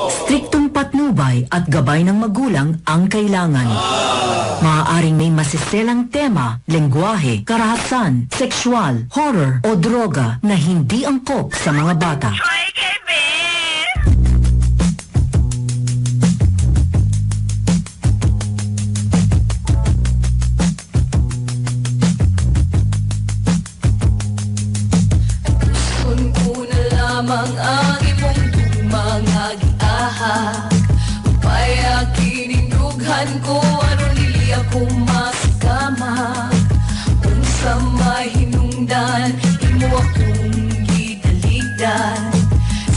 Striktong patnubay at gabay ng magulang ang kailangan. Maaaring may masiselang tema, lengguwahe, karahasan, sexual, horror o droga na hindi angkop sa mga bata. Gusto ko na lamang ang imong mga giahak. Upaya kining dughan ko, aron dili ako masakamak. Unsa mahinungdan, imo akong gitalikdan.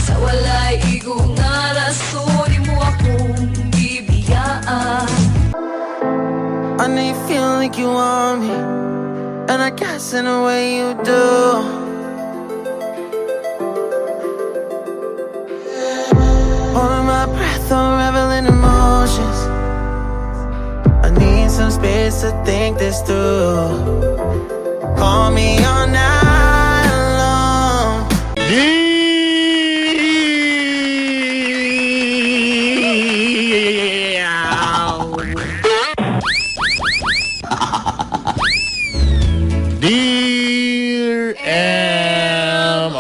Sa walay igo nga rason, imo akong gibiyaan. I know you feel like you want me, and I guess in a way you do. Holding my breath, unraveling emotions. I need some space to think this through. Call me all night long. Dear M.O.R.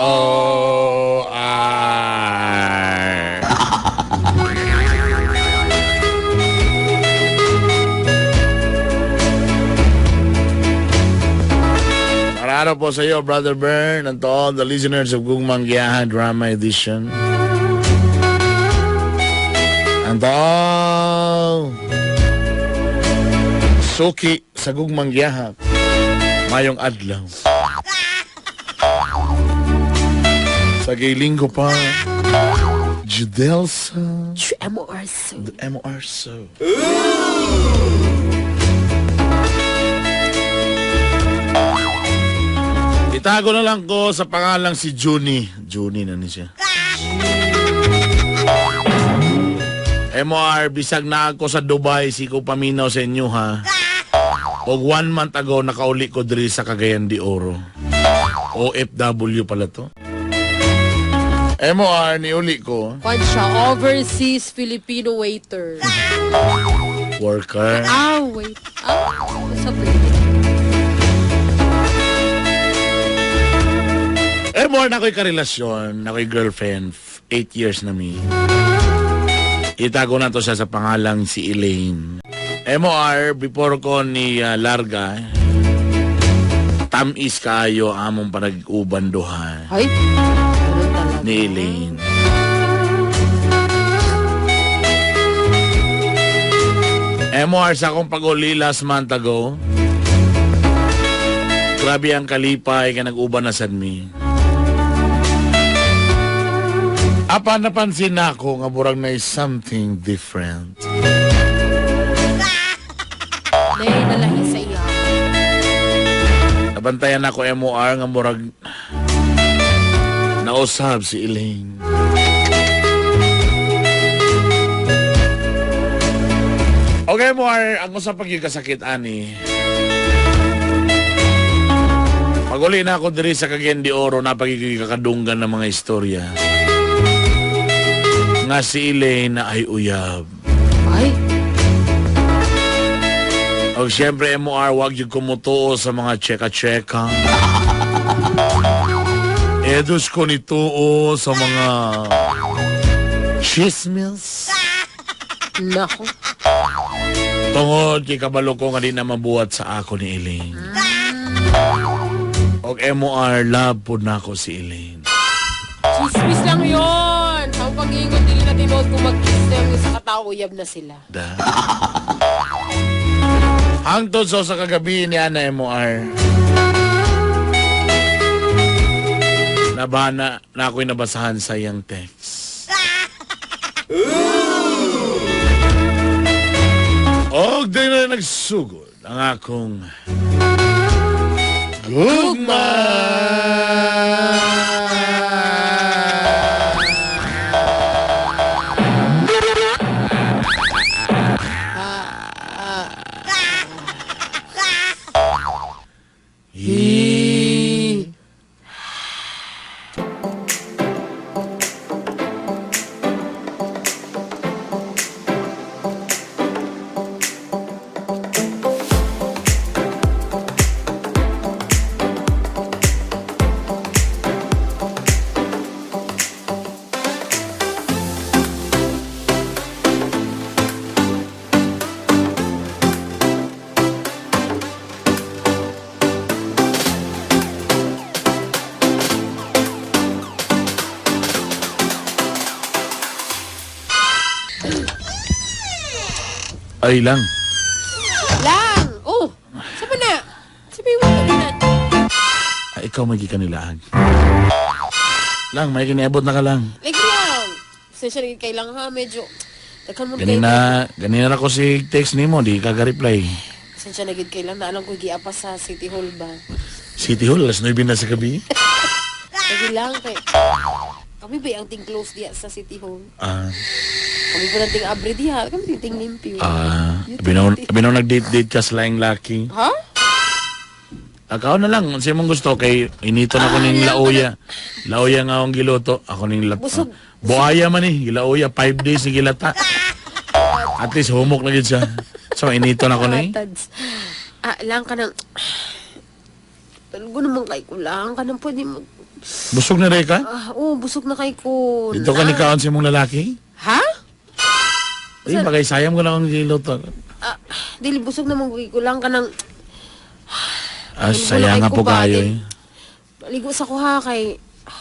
Araw po sa iyo, Brother Bern, and to all the listeners of Gugmang Gyahan Drama Edition. And to all suki sa Gugmang Gyahan, mayong adlaw. Sa linggo pa, Judelsa, M.O.R. the M.O.R. So. Itago na lang ko sa pangalang si Junie. Junie na ni siya. MOR, bisag na ako sa Dubai, si ko paminaw sa inyo ha. Og 1 month ago, nakauli ko diri sa Cagayan de Oro. OFW pala to. MOR, niuli ko. Kwan siya, overseas Filipino waiter. Worker. Ah, wait. Ah, sa pwede. MOR, na ako'y karelasyon, na ako'y girlfriend, 8 years na mi. Itago na to siya sa pangalang si Elaine. MOR, before ko ni Larga, tamis kayo among panag-uban duha Ay, ganun talaga. Ni Elaine. MOR, sa akong pag-uli last month ago, grabe ang kalipay ka nag-uban na sad mi. Apa napansin na ako nga burag na is something different. Nay, nalahi sa iya. Nabantayan ako, MOR, nga murag nausab si Elaine. Okay, MOR, ang usap pag kasakit ani. Pag-uli na ako diri sa Cagayan de Oro, napagiging kakadunggan ng mga istorya. Nga si Elaine na ay uyab. Ay, O siyempre, MOR, wag yung kumutuo sa mga cheka-cheka. Edos ko nituo sa mga chismis. Nako. Tungod kay kabalo ko nga di na mabuhat sa ako ni Elaine. Og MOR, love po na ako si Elaine. Chismis lang yon. Ang pag-iingon, dili na tinuod kung mag-kiss na yung isa katao, uyab na sila. Da. Hangtod sa kagabi ni Ana, MOR. Nabana na ako'y nabasahan sa iyang text. Og di na nagsugod ang akong gugma. Ay lang. Lang! Oh! Saan ba na? Sabi mo ito na. Ay, ikaw may gikanilaag. Lang, may kiniabot na ka lang. Like lang. Pasensya na kay lang ha, medyo. Daghan mo kay. Ganina, ganina na ko si text nimo, di ka ka-reply. Pasensya na gid kay lang na alam ko giapa sa City Hall ba. City Hall, alas 9 na sa gabi. Lagi lang kay kami ba ang ting close diya sa City Hall? Ah, Kami ba ng ting abre diha? Kami ting ting limpyo. ah, binaw, binaw nag-date-date ka sa laing laki. Ha? Akaw na lang, unsa imong gusto kay inito na ko ning lauya. Lauya nga akong giluto, ako ning lap. Busog. Buaya man ni, gilauya 5 days ni gilata. At least humok na gid siya. So inito na ko ni. Tads. Ah, lang ka ng... Talaga naman kay ko lang ka nang pwede mag... Busog na rin ka? Ah, oh, busog na kay ko. Dito ka ni kaon sa imong lalaki? Ha? Ay, bagay sayang ko na akong giluto. Ah, dili busog naman kay ko lang ka ng... Ah, Ay, sayang nga wala po kay ko ba, kayo eh. Ligo sa kuha kay...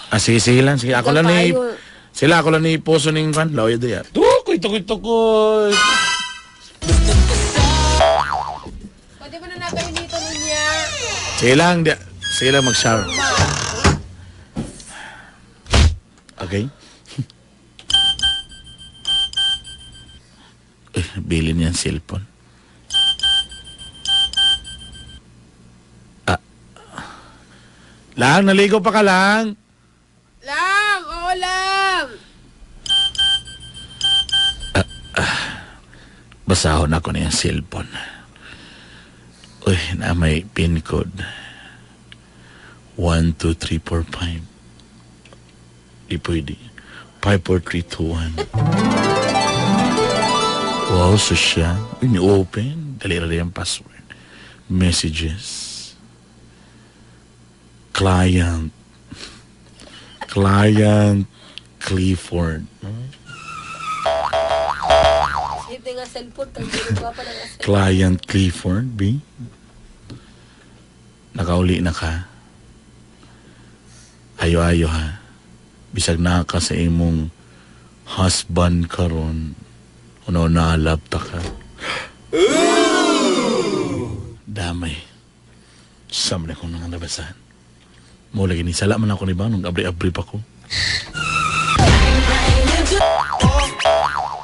Ah, sige, sige lang. Sige, ako lang ni... Tayo. Sila, ako lang ni puso ning kan. Lauya diya. Tukoy, tukoy, tukoy. Pwede ba na natin dito niya? Sige lang, di, sige lang mag-shower. Okay. Eh, bilin niya ang cellphone. Ah. Lang, naligo pa ka lang. Lang! Oo lang! Basahon ako na yung cellphone. Uy, na may pin code. 1, 2, 3, 4, 5. Di pwede. 5, 4, 3, 2, 1. Wow, so siya. Uy, ni-open. Dali rin yung password. Messages. Client. Client Clifford. Hindi nga cellphone, kang ginagawa pa ng Client Clifford, B. Nakauli na ka. Ayo-ayo ha. Bisag na ka sa imong husband karon. Uno na ta ka. Damay. Sama na akong nangandabasan. Mo lagi ni sala man ako ni ba nung abri-abri pa ko.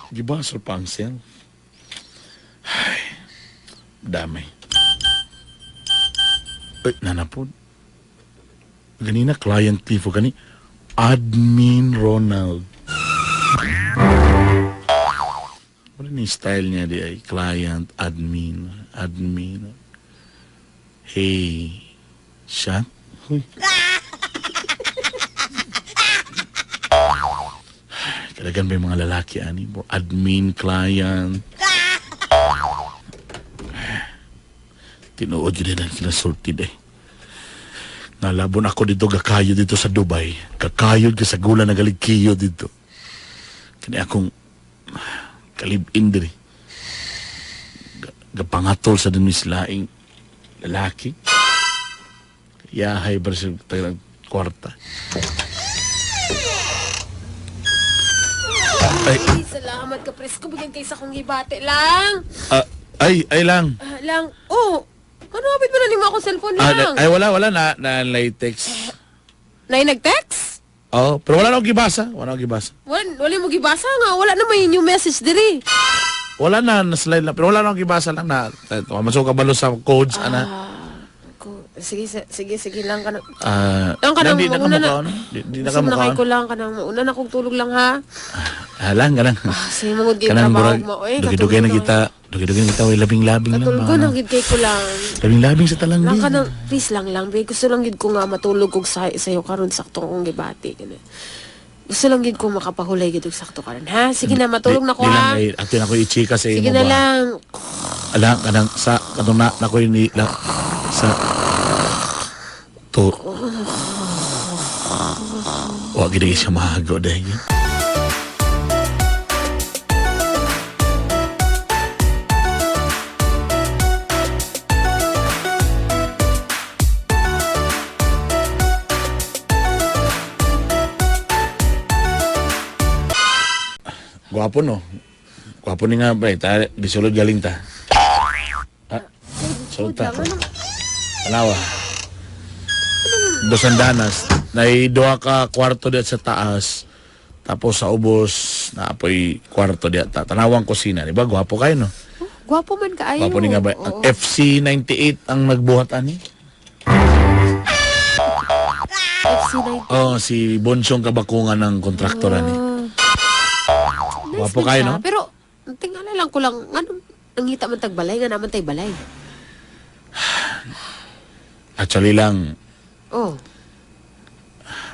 Gibasol pa ang self. Ay, damay. Ay, nanapod. Ganina, client Cliffo gani. Admin Ronald. Ano ni style niya di ay client, admin, admin. Hey, shot? Huy. Talagang may mga lalaki, ani. Admin, client. Tinuod yun ang kinasulti eh. Nalabon ako dito, gakayo dito sa Dubai. Kakayod ka sa gula na galigkiyo dito. Kani akong kalibin diri. Gapangatol sa dinislaing lalaki. Yahay ba sa tagang kwarta. Ay. Ay, salamat ka, presko. Bigyan kay sa kong gibate lang. Ah, ay, ay lang. Ah, lang. Oh, ano abit mo na nimo akong cellphone Ah, lang? ay, wala, wala na, na latex. Nay nag-text? Oh, pero wala na akong gibasa. Wala na akong gibasa. Wala, wala mo gibasa nga. Wala na may new message diri. Wala na, na-slide lang. Pero wala na akong gibasa lang na. Masok ka balo sa codes, ana. Ko, sige, sige, sige lang ka na. Ah, Lang ka lang, nang di na mauna na. kamukha, ano? Di na Gusto mo na kamukha. kay ko lang ka nang mauna na kong tulog lang ha. Ah, lang, ganang. Ah, sige mangod kay Kanang trabaho murag, mo. Eh, dugay-dugay na kita, dugay-dugay na kita, oy, labing-labing lang. Katulog ba, na ano? gid kay ko lang. Labing-labing sa talang Lang di. ka nang, please lang lang, babe. Gusto lang gid ko nga matulog kog sa sayo karon sakto akong gibati gani. Gusto lang gid ko makapahulay gid og sakto karon ha. Sige na matulog na ko Di lang, ha. ay, ato na ko i-chika sa imo Sige na ba? lang. Ala, kanang, sa, kanang na, na ko ni, la, sa, to, wa gid siya mahago dahil. Gwapo no. Gwapo ni nga pre, ta gisulod galing ta. Ah, sulod ta. Tanawa. Dos andanas, nay duha ka kwarto diya sa taas. Tapos sa ubos, naapoy kwarto diya. Tanawang kusina, di ba? Gwapo kayo, no? Oh, gwapo man kaayo. Gwapo ni nga ba? Ang Oo. FC98 ang nagbuhat ani. FC9. Oh, si Bonsyong Kabakungan ng kontraktor ani. Nice Gwapo din kayo, siya. no? Pero, tingala lang ko lang, anong nangita man tag balay, nga naman tay balay. Actually lang, Oh.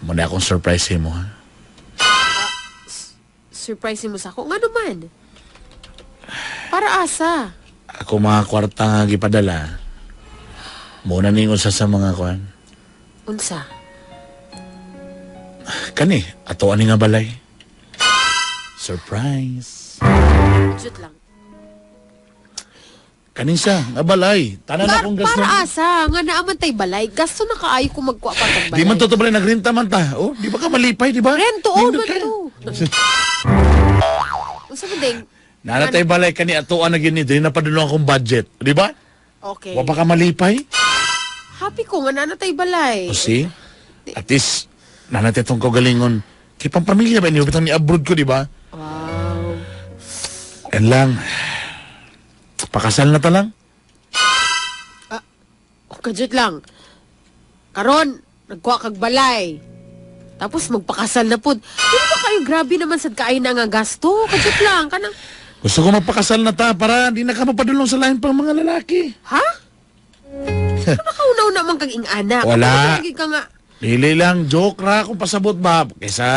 muna akong surprise mo, ha? Surprise mo sa ako. Nga naman. Para asa? Ako mga kwarta nga gipadala. Muna ning usa sa mga kuan. Unsa? Kani, ato ani nga balay. Surprise. Jut lang. Kani siya, nga balay. Tanan akong gasto. Para asa? Nga naaman tay balay. Gasto na kaayo kung magkuha pa tag balay. Di man totoo balay, nagrenta man ta. Oh, di ba ka malipay, di ba? Rento, oh, Nindot man kayo. to. Unsa man ding? Nanatay balay kani atoan na gini, dili na padulong akong budget, di ba? Okay. Wa pa ka malipay? Happy ko nga nanatay balay. O see? At least, nanatay tong kagalingon. Kay pampamilya ba niyo bitang ni abroad ko, di ba? Wow. Yan lang. Pakasal na ta lang. Oh, kajut lang. Karon, nagkuha kag balay. Tapos magpakasal na pud. Di ba kayo grabe naman sad kaayo na nga gasto? Kajut lang kanang Gusto ko magpakasal na ta para di na ka mapadulong sa lain pang mga lalaki. Ha? Ano nakauna-una man kag ing-anak? Wala. Ano ka nga? Dili lang, joke ra kung pasabot ba. Kaysa,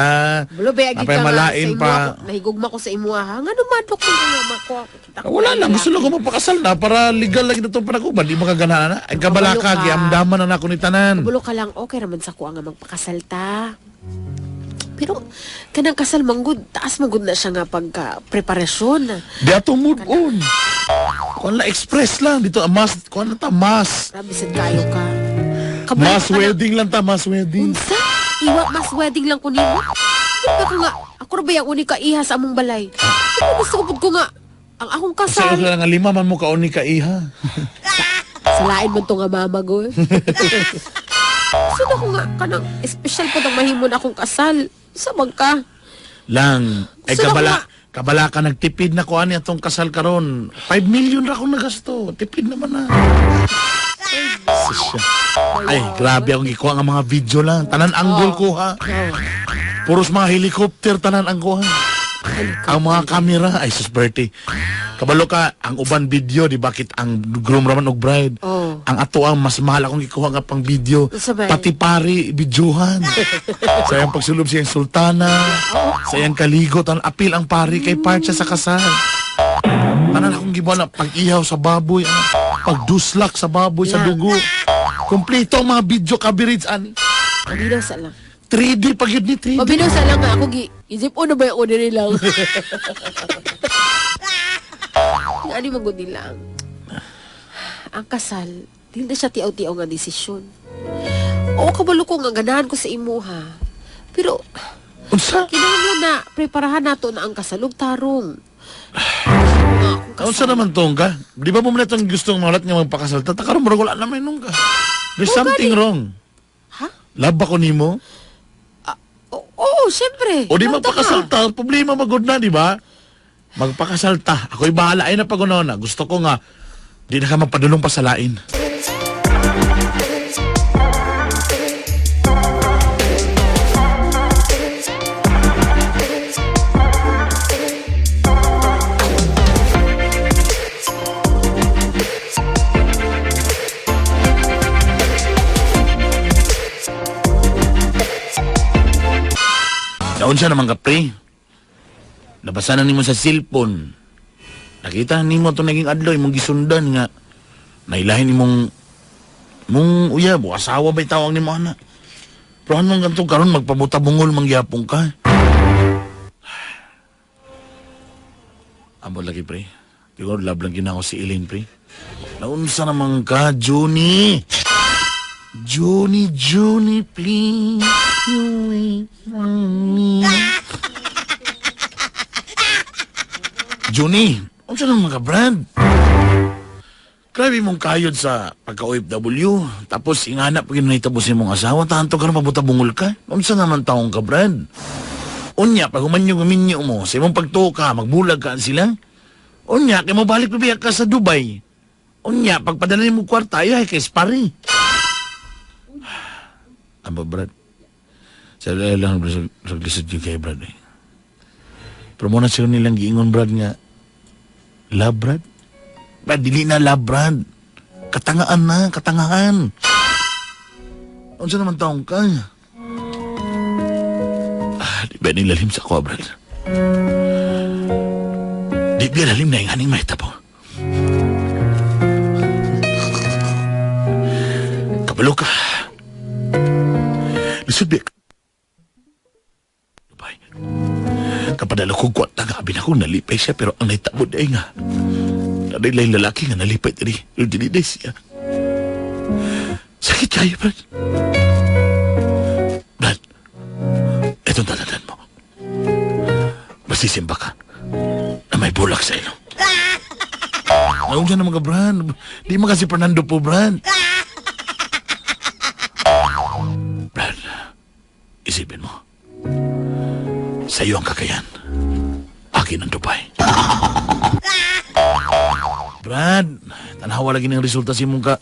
Bulo ba, napay ka nga malain sa pa. imuha, nahigugma ko sa imuha ha. Nga naman, ko nga makuha. Kita ko Wala lang, lalaki. gusto lang ko magpakasal na para legal lagi na itong panaguban. Di makagana na. Ay, kabala Kabalo ka, ka. giamdaman na nako ni tanan. Bulo ka lang, okay raman sa kuha nga magpakasal ta. Pero, kanang kasal manggod, taas manggod na siya nga pagka preparasyon. Di ato move on. Kuan la express lang. Dito, mas, kuan na ta, mas. Grabe sad kayo ka. Kabalo Mass ka na- wedding lang ta, mass wedding. Unsa? Iwa, mass wedding lang ko nimo? Ano ka nga, ako ra ba yung unika iha sa among balay? Ano gusto ko pud ko nga, ang akong Sa kasal. iyo nga lima man mo kauni ka iha. Sa lain man to nga mama ko. Gusto na ko nga, kanang espesyal po nang mahimo na akong kasal. Sa man ka? Lang, ay Gusto na kabala, ko kabala ka nagtipid na ko ani atong kasal karon. 5 million ra akong nagasto. Tipid naman na. Sisya. Ay, grabe akong gikuha nga mga video lang. Tanan anggol ko ha. Puros mga helicopter tanan ang kuha. Ang mga kamera ay sus Bertie. Kabalo ka ang uban video di bakit ang groom raman og bride. Oh. Ang ato ang mas mahal akong gikuha nga pang video. Unsa man? Pati pari videohan. Sa iyang pagsulob siyang sultana, sa iyang kaligo tan apil ang pari kay part siya sa kasal. Tanan akong gibuhat na pag-ihaw sa baboy, ano, pagduslak sa baboy sa Yeah. dugo. Kompleto ang mga video coverage ani. Mabinaw sa lang. 3D pag yun ni 3D. Mabinaw sa lang nga ako gi. Isip o na ba yung una nilang? Nga ani magod nilang. Ang kasal, di na siya tiaw-tiaw nga desisyon. Oo, kabalo ko nga ganahan ko sa imuha. Pero, Unsa? kinahanglan na preparahan nato na ang kasal ug tarong. Unsa naman tong ka? Di ba mo man itong gustong malat nga magpakasal? Ta karon murag wala naman nung ka. There's something wrong. Ha? Love ba ko nimo? Oo, syempre. O di Love ta ka. magpakasal ta, problema magud na, di ba? Magpakasal ta. Ako'y bahala ay na pag na. Gusto ko nga di na ka magpadulong pa sa lain. Naon siya naman ka, pre. Nabasa na nimo sa cellphone. Nakita nimo itong naging adlaw, imong gisundan nga. Nailahin imong mong uyab o asawa ba'y tawag nimo anak. Pero anong ganito karon magpabuta-bungol mangyapong ka. Amo lagi pre. Siguro love lang ginako si Elaine pre. Naunsa naman ka, Juni. Juni, Juni, please. You wait for me. Juni, unsa nang mga brand? Grabe mong kayod sa pagka-OFW. Tapos ingana pag nahitabo sa imong asawa, tanto ka na pabuta bungol ka. Unsa naman taong ka, brand? Unya, pag humanyo guminyo mo, sa imong pagtuo ka, magbulag ka sila. Unya, kay mo balik pa ka sa Dubai. Unya, pagpadala nimo kwarta, ay kay spari. Aba, Brad. Sa lang, brad, sa lisod yung kay Brad eh. Pero muna sila nilang giingon, Brad, nga, love, Brad? Brad, dili na love, Brad. Katangaan na, katangahan. Unsa naman taong ka? Ah, di ba nilalim sa ako, Brad? Di ba lalim na yung aning mahitabo? Kabalo ka. Lisod ba? Dubai. Kapadala ko kwarta nga, abi na ko nalipay siya, pero ang nahitabo day nga. Naday lang lalaki nga nalipay diri. Pero dili day siya. Sakit kayo, Brad. Brad, itong tatandaan mo. Masisimba ka na may bulak sa ilong. Ayaw siya na mga Brad. Di mo kasi Fernando po, Brad. Brad, isipin mo. Sa iyo ang kakayan. Akin ang Dubai. Brad, tanawa lagi ng resulta si mong ka.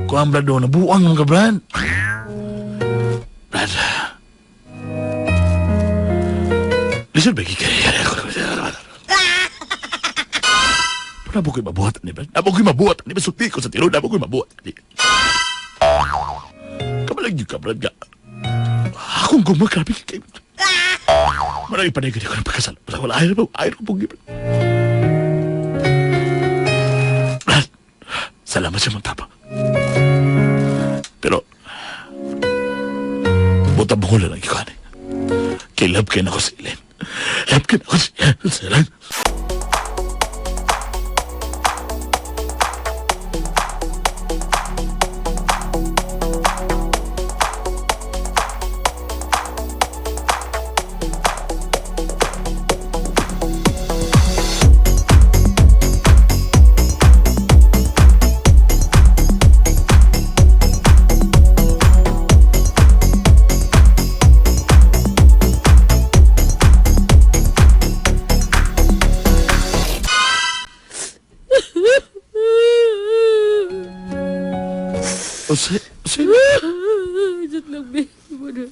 Kuang Brad do, nabuang mong ka, Brad. Brad. Listen, Becky. Nabo ko'y mabuhat ni Brad. Nabo ko'y mabuhat ni Brad. Sulti ko sa tiro. Nabo ko'y mabuhat ni. Kamalag yun ka, Brad. Nga. Akong gumagrabe kay Marami pa na ko ng pagkasal. Basta wala. Ayaw ko pong Brad. Brad, salamat sa mong tapa. Pero, buta mo lang ikaw. Kay love kayo na ko si Ellen. Love kayo na ko si Ellen. Diyan lang, be. Muna.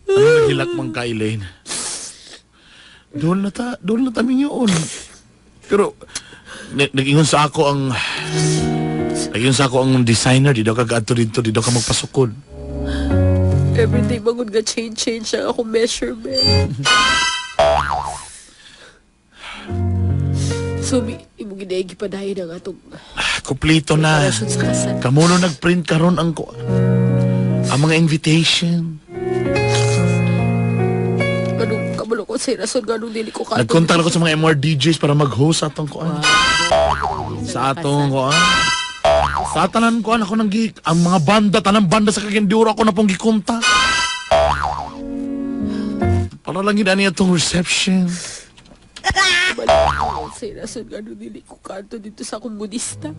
Ano naghilak mang ka, Elaine? Doon na ta yun. Pero, nag-ingon sa ako ang designer, di daw ka gaadto dito, di daw ka magpasukod. Everyday magod nga change ang akong measurement. So, imong ginaigi pa dahil ang atong kompleto na. Kamuno nagprint karon ang mga invitation. Anong kamulo ko sa rason ganong dili ko kato. Nagkontak ako sa mga MRDJs para mag-host atong kuan. Sa atong kuan. Sa tanan kuan ako nang ang mga banda, tanang banda sa Cagayan de Oro ako na pong gikontak. Para lang gid ani atong reception. Sa rason ganong dili ko kanto dito sa akong Budista.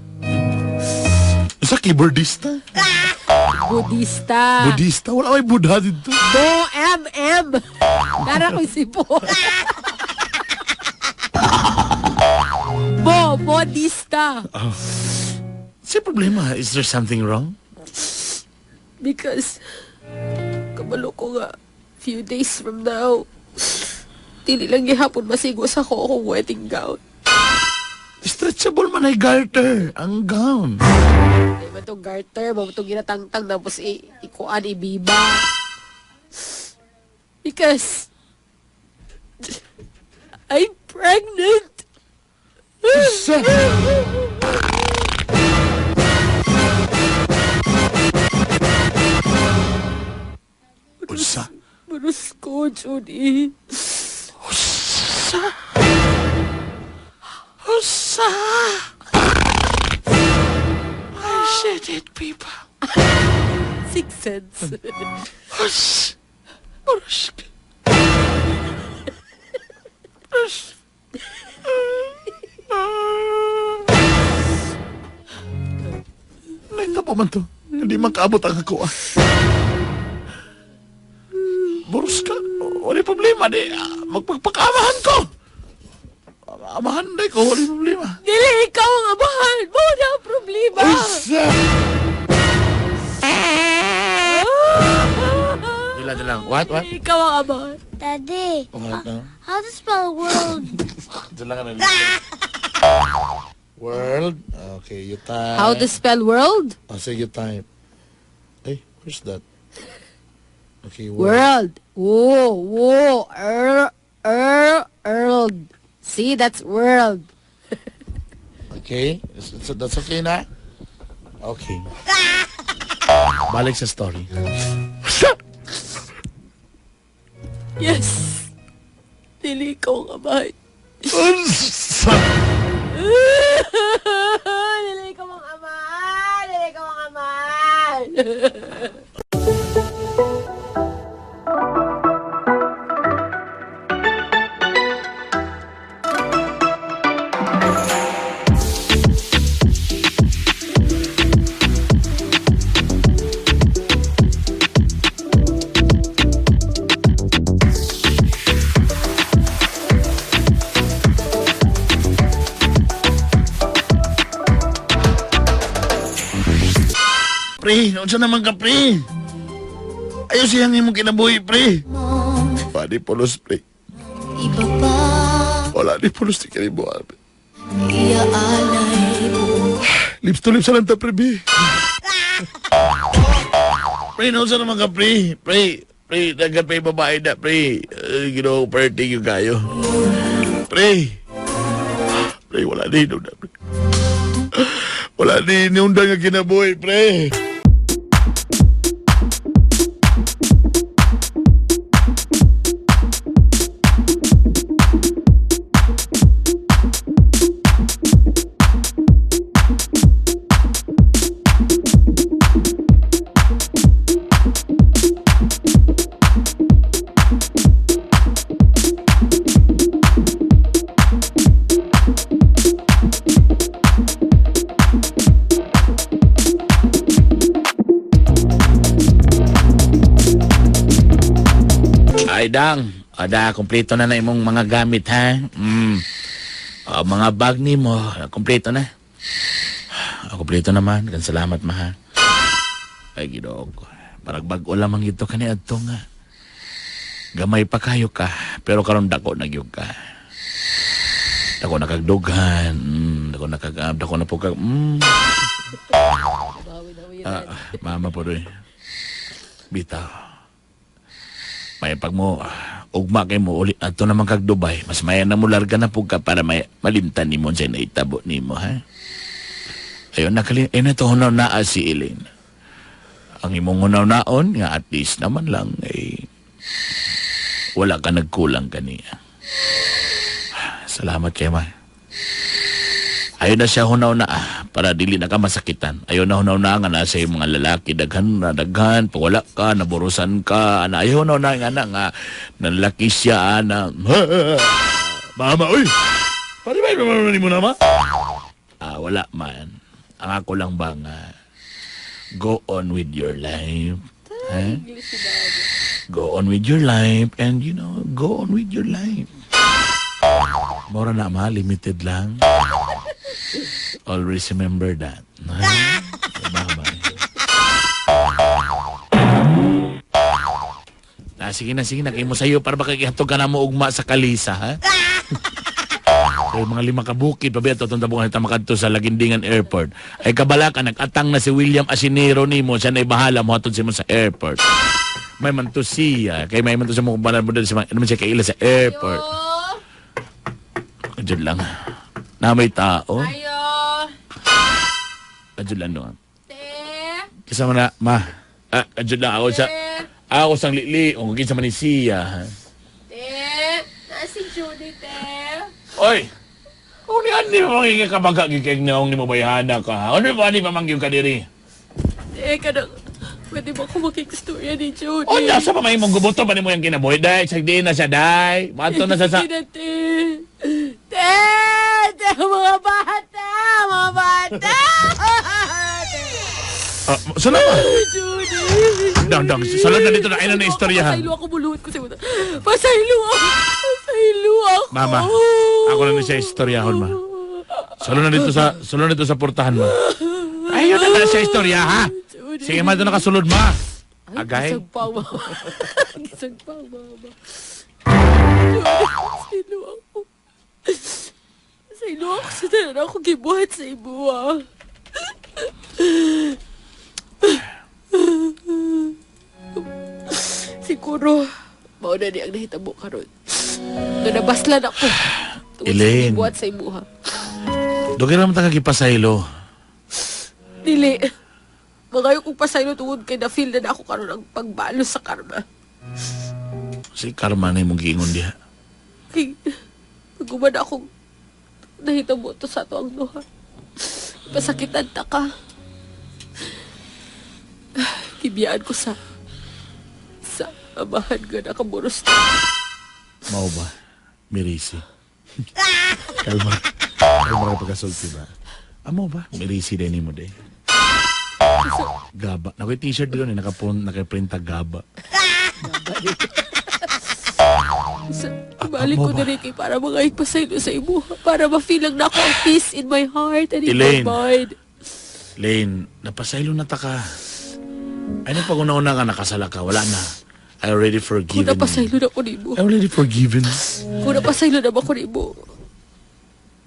Sa keyboardista? Budista. Budista? Wala may Buddha dito. Do M M. Nara ko'y sipo. Bo, Budista. Oh. Sa problema, is there something wrong? Because, kabalo ko nga, few days from now, dili lang gihapon masigo sa ko akong wedding gown. Stretchable man ay garter, ang gown. Di ba itong garter, ba itong ginatangtang, tapos ikuan, ibiba. Because, I'm pregnant. Unsa? Maros ko, Judy. Unsa? Unsa? I said it, people. Six sense. Hush! Brush ka. Brush. Naitabo man to. Hindi man kaabot ang ako ah. Boros ka. Wala problema. Di, magpagpakaamahan ko. Amahan na ko. Wala problema. Dili, ikaw ang amahan. Mo na ang problema. Usa! Dila, dila. What? What? Dili, ikaw ang amahan. Daddy, What? No? how to spell world? Dila ka na. World. Okay, you type. How to spell world? Oh, say you type. Hey, where's that? Okay, world. World. Whoa, whoa, world. See, that's world. Okay, that's okay na? Okay. Balik sa story. Yes. Dili ikaw ang amahan. Unsa? Dili ikaw ang amahan. Dili ikaw ang amahan. Pre, unsa naman ka, pre? Ayos siyang imong kinabuhi, pre. Padi pulos, pre. Iba pa Wala ni pulos ni kinabuhi, pre. Iaalay buong Lips to lips lang ta, pre, bi. Pre, unsa naman ka, pre? Pre, pre, dagat pa yung babae na, pre. Ginoo, party yung kayo. Pre. Pre, wala ni inunda, pre. Wala ni inunda nga kinabuhi, pre. Ay, Dang. Ada, kompleto na na imong mga gamit, ha? Mm. O, mga bag ni mo, kompleto na. Ah, kompleto naman. Gan salamat, ma, ha? Ay, Ginoo ko. Parang bag-o lamang ito kani adto nga. Gamay pa kayo ka, pero karon dako na gyud ka. Dako na kag dughan, dako na kag dako na po kag. Ah, mama po doy. Bitaw. May pag mo ugma kay mo uli adto naman kag Dubai, mas maya na mo larga na pug ka para may malimtan nimo sa naitabo nimo, ha. Ayon na kali, eh na to hunaw naa si Elaine. Ang imong hunaw naon nga at least naman lang eh wala ka nagkulang kaniya. Salamat kay ma. Ayaw na siya hunaw na para dili na ka masakitan. Ayaw na hunaw na nga nasa yung mga lalaki daghan na daghan, pag wala ka, naburusan ka, ana. Ayaw hunaw na nga na nga nanlaki siya ana. Mama, uy! Pari ba yung mo na ma? Ah, wala man. Ang ako lang ba nga, go on with your life. Ha? Go on with your life and you know, go on with your life. Mora na ma, limited lang. Always remember that. Bye-bye. Ah, sige na, sige na. Kaya mo sa'yo para baka ihatog ka na mo ugma sa kalisa, ha? Kay mga 5 ka bukid, pabiya to, itong tabungan ito makadto sa Lagindingan Airport. Ay kabalaka, nag-atang na si William Asinero nimo, siya na bahala mo hatod siya mo sa airport. May manto siya, kay may manto siya mo kumbalan mo dun sa mga, ano man siya kaila sa airport. Adyo lang. Na may tao. Ayo. Adyo lang no. Te. Kasama na, ma. Ah, adyo lang ako sa, ako sang lili, o kinsa man ni siya. Ha? Te. Na si Judy, te. Oy! Kung ni ani pa mangingi ka baga gikig naong ni mo bayhana ka. Ano ba ani pa mangyong ka diri? Te, kanang Pwede ba ako makikistorya ni Judy? O, nasa pa may mong gubuto pa ni mo yung kinabuhi, day. Sagdiin na siya, day. Mato na siya sa... Hindi na, te. Te! Te, mga bata! Mga bata! Te! Ah, saan na ba? Judy! Dang, dang. Salod na dito na. Ayun na na istoryahan. Pasaylo ako, buluhot ko sa Pasaylo ako! Pasaylo ako! Mama, ako na na siya istoryahon, ma. Salod na dito sa, salod na dito sa portahan, ma. Ayun na na siya istorya, ha? Sige, ma, doon nakasulod, ma. Agay. Gisag pa, mama. Gisag pa, mama. Judy, pasaylo ako. Pasaylo ako sa tanan ako gibuhat sa ibuha. Siguro, mao na ni ang nahitabo karon. Nga nabaslan ako. Tungod sa Elaine. gibuhat sa imuha. Dugay lang taga gipasaylo. Dili. Mangayo kong pasaylo tungod kay na-feel na ako karon ang pagbalos sa karma. Si karma na imong giingon diha. Kay, pag akong nahitabo to sa ato ang duha. Pasakitan ta ka. Kibiyaan ko sa amahan nga nakaburos na. Mao ba? Mirisi. Kalma. Kalma ka pagkasulti ba? Amo ba? Mirisi din mo de. Gaba. Nakoy t-shirt doon eh. Nakaprinta gaba. Sa, ibalik amo ko ba? na rin kay para mga ipasaylo sa imuha. Para ma-feel lang na ako ang peace in my heart and in Elaine. my mind. Lane, napasaylo na ta ka. Ano pag una-una ka nakasala ka? Wala na. I already Kung forgiven. napasaylo na ko nimo. I already forgiven. Kung napasaylo na ba ko nimo.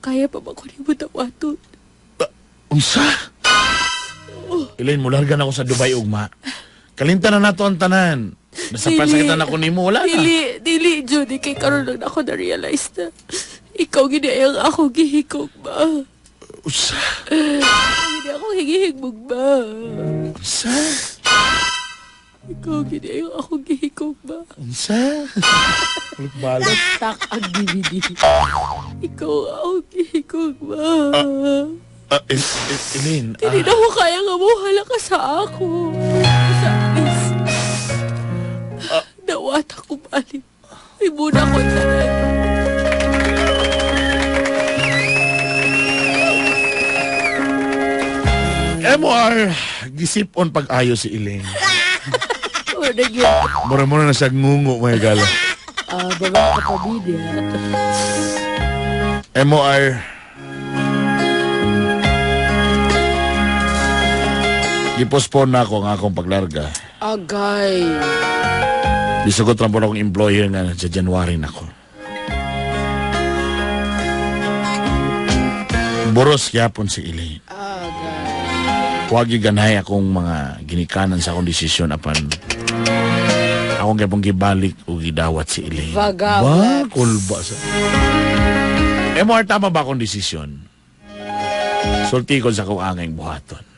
Kaya pa ba ko nimo tawaton? Unsa? Elaine, mularga na ako sa Dubai ugma. Kalinta na nato ang tanan. Nasa pasakitan ako nimo, wala na. Dili, dili, Judy, kay karon lang ako na-realize na ikaw gini ang ako gihikog ba? Unsa? Gini ako higihigmog ba? Unsa? Ikaw gini ang ako gihikog ba? Unsa? Balik. Tak ang DVD. Ikaw ang ako gihikog ba? Elaine, Dili na ko kaya nga mo hala ka sa ako. Sa please. Nawat ako balik. Imuna ko tanan. MR, gisip-on pag-ayo si Elaine. Oh, nagyan. Mura-mura na siya ngungo, mga gala. Mga kapamilya. MOR, gipospone na ako ang akong paglarga. Agay. Disugot lang po akong employer nga sa January na ako. Boros yapon si Elaine. Agay. Huwag ganay akong mga ginikanan sa akong desisyon apan akong gapong gibalik o gidawat si Elaine. Vaga, Ba, Flex. kulba sa... MR, tama ba akong desisyon? Sulti ko sa akong angay buhaton.